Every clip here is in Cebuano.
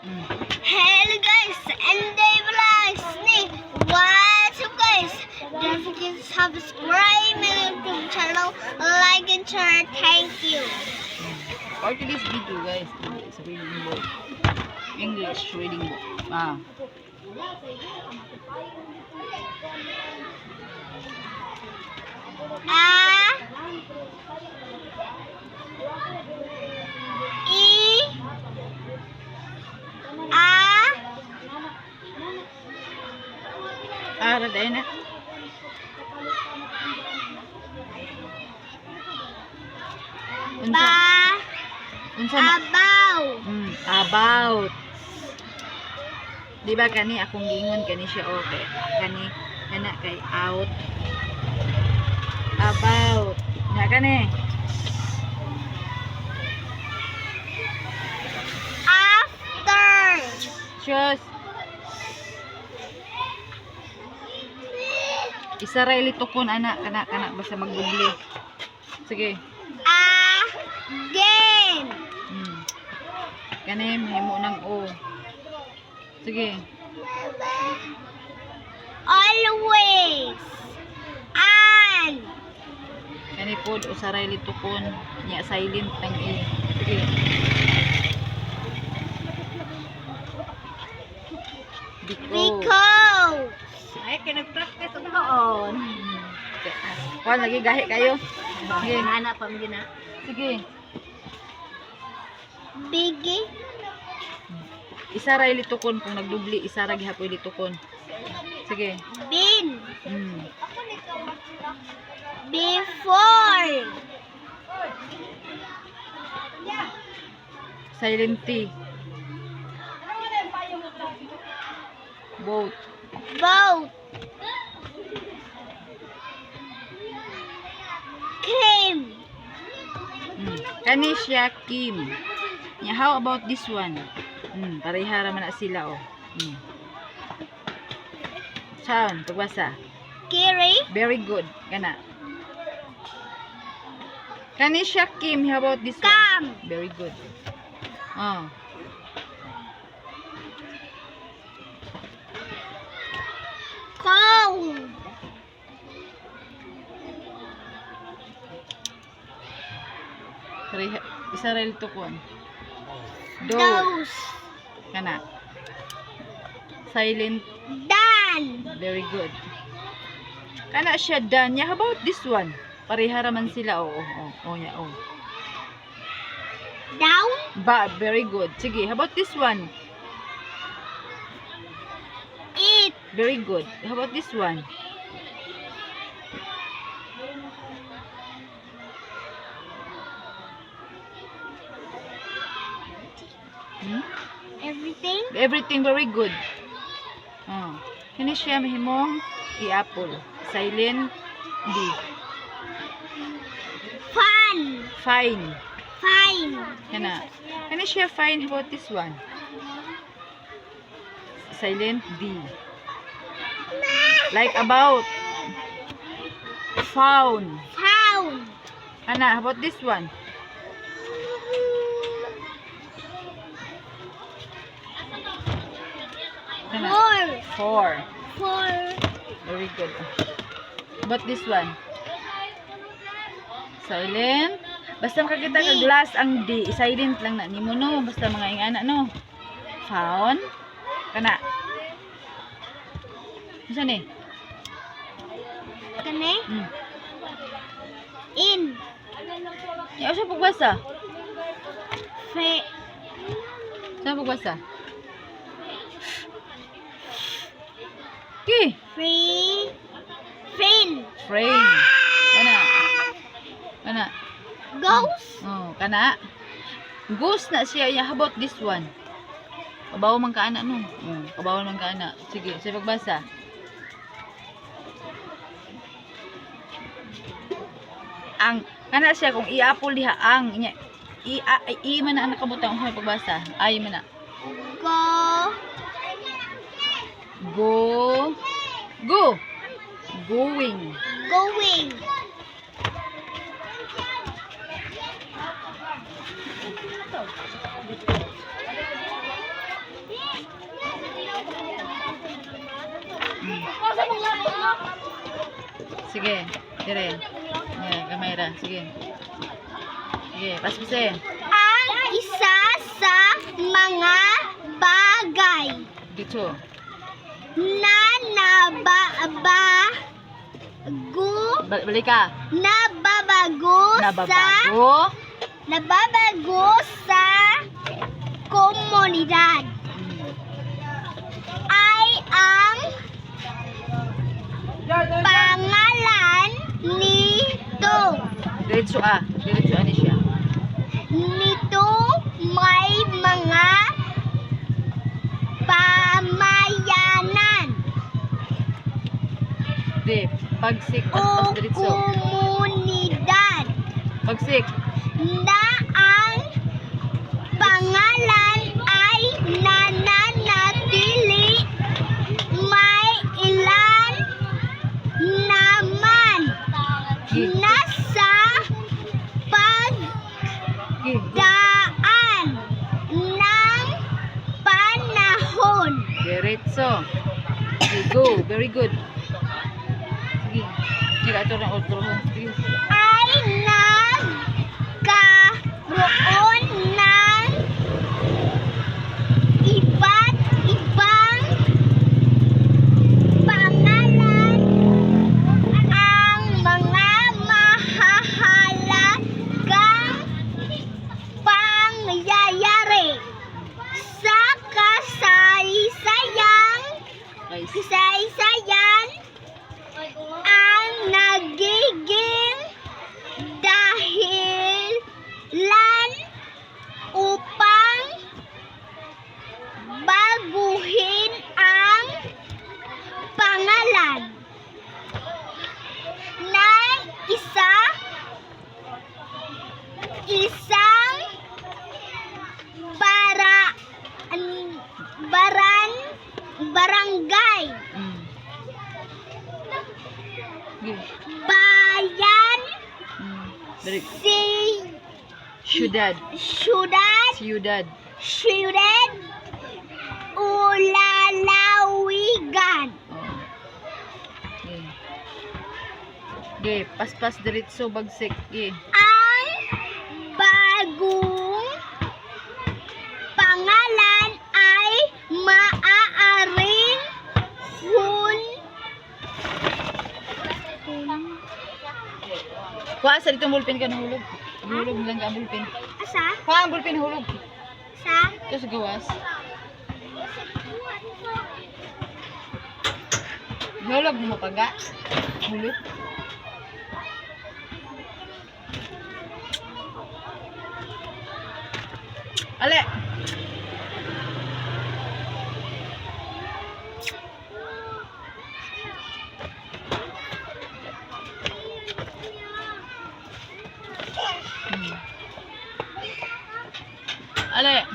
Hello guys, and Vlogs ni. What's up, guys? Don't forget to subscribe my YouTube channel, like and share. Thank you. For today's video, guys, it's a reading book. English reading book. Ah. A E A Ah, ra na. Unsa? Ba Unsa na? Abaw. About. Di ba kani akong giingon kani siya, okay. Kani kana kay out. About. Nga kani. After. Chos. Isa ra litukon ana kana kana basta magdubli. Sige. Again. Kani mahimo ng O. Sige. Always. And. Kani pod usaray litukon nya silent ang E. Sige. Biko. Because. Ay, kaya nag-practice og noon. Kuan lagi gahi kayo. Sige. Ana pa mo gina. Sige. Biggie. Isa ra litukon kung nagdubli, isa ra gihapoy litukon. Sige. Bin. Before. Silent T. Boat. Boat. Cream. Kani siya Kim. Yeah, how about this one? Pareha ra man na sila oh. Sound, pagbasa. Kiri. Very good. Kana. Kani siya Kim. How about this one? Come. Very good. Oh. Comb. Pareha. Isa ra litukon. Do. Dose. Kana. Silent. Dan. Very good. Kana siya done. Yeah, how about this one? Pareha ra man sila. Oo, oh, oh, oh, yeah, oh. Down. Ba, very good. Sige, how about this one? Eat. Very good. How about this one? Hmm? Everything. Everything very good. Oh. Kani siya mahimong i-apple. Silent D. Fun. Fine. Fine. Kana. Kani siya fine. How about this one? Silent D. Like about. Found. Found. Ana, how about this one? Kana. Four. Four. Four. Very good. But this one? Silent. Basta makakita ka D. glass ang D. Silent lang na nimo no. Basta mga ingana no. Found. Kana. Unsa ni? Kani. In. Ya usa pagbasa? Fe. Sa pagbasa? Ki. Free. Fin. Frame. Kana. Kana. Ghost. Oh, kana. Goose na siya. Yeah, how about this one? Kabaw man ka ana no. Oh, kabaw man ka ana. Sige, sa pagbasa. Ang kana siya kung i-apple diha ang inya i a, i man na ang nakabutang sa pagbasa. Ay man na. Go. Go. Go. Going. Going. Sige, dire. Yeah, gamay ra. Sige. Sige, paspase. Ang isa sa mga bagay Dito. na nababago Balik ka. nababago sa Nababago. Nababago sa komunidad ay ang pangalan nito. Diretso ah. Diretso ani siya. Nito may mga pamayanan Di, pagsik o paspas diretso. komunidad Pagsik. na ang pangalan ay nananatili, may ilan naman Gi. nasa Gi. pagdaan ng panahon. Diretso. Sige, go. Very good. Sige. Sige, ato na otro. Sige. Ay nagkaroon ng iba't ibang pangalan ang mga mahahalagang pangyayari sa kasaysayang Guys. kasaysayan ang nagiging dahilan upang baguhin ang pangalan ng isang para baran barangay, Gi. bayan, Very good. si Syudad. syudad, Siyudad. syudad ulalawigan. Oo. Gi. Gi, paspas diretso bagsik. Gi. Ang bagong pangalan ay maaaring hun Kuha sa ditong bulpen ka nahulog. Hulog lang ka ang bulpen. Asa? Kuha ang bulpen hulog. Sa? Ito sa gawas. Hulog mo paga. Hulog. Ale. Ale.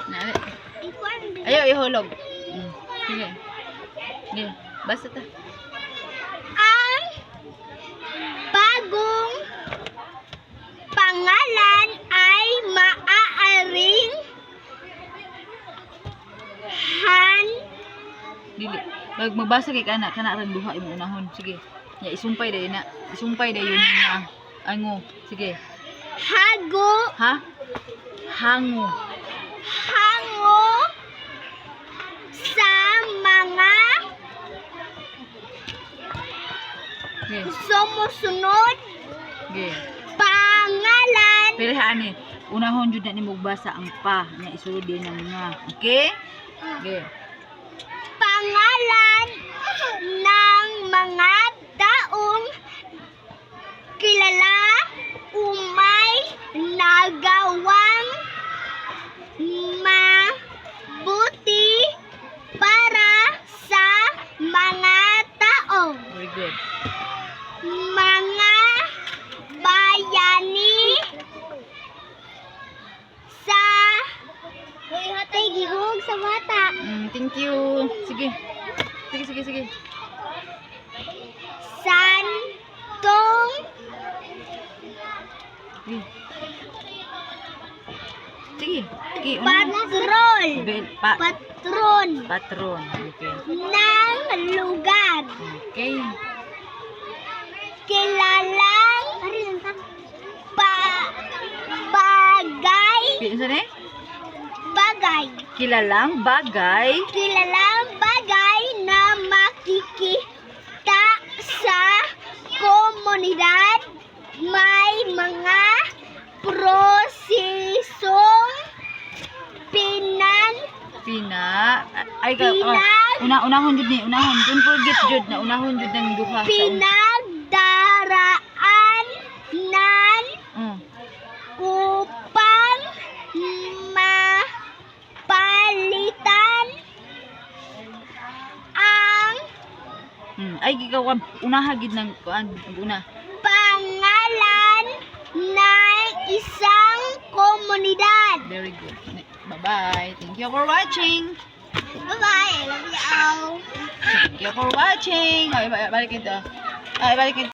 Ale. Ayaw, ihulog. Sige. Sige. Basta ta. Ang bagong pangalan ay maaaring han Dili. Pag magbasa kay kana, kana rang duha imo unahon. Sige. Ya isumpay dayon na. Isumpay dayon na. Ango. Sige. Hago. Ha? Hango. Hango sa mga Sige. sumusunod Sige. pangalan. Pero ani, unahon jud na nimo basa ang pa nya isulod din ang nga. Okay? Sige. Pangalan ng mga taong kilala o may nagawang mabuti para sa mga tao. Very good. Mga bayani sa Tigihog sa bata. Thank you. Sige. Sige, sige, sige. Santong Sige, unahon. Patrol. Bel, pa, Patron patron. Okay. ng lugar. Okay. Kilalang bagay Pinsa ni? Bagay. Kilalang bagay. Kilalang bagay na makikita sa komunidad, may mga prosesong Pina ay ka, una unahon jud ni, unahon. Don't forget jud na unahon jud ng duha sa pinagdaraan nan upang mapalitan ang Ay gikaw, unaha gid ng kuan, una. Pangalan ng isang komunidad. Very good. Bye bye. Thank you for watching. Bye-bye. I love you all. Thank you for watching. Ay, balik ito. Ay, balik ito.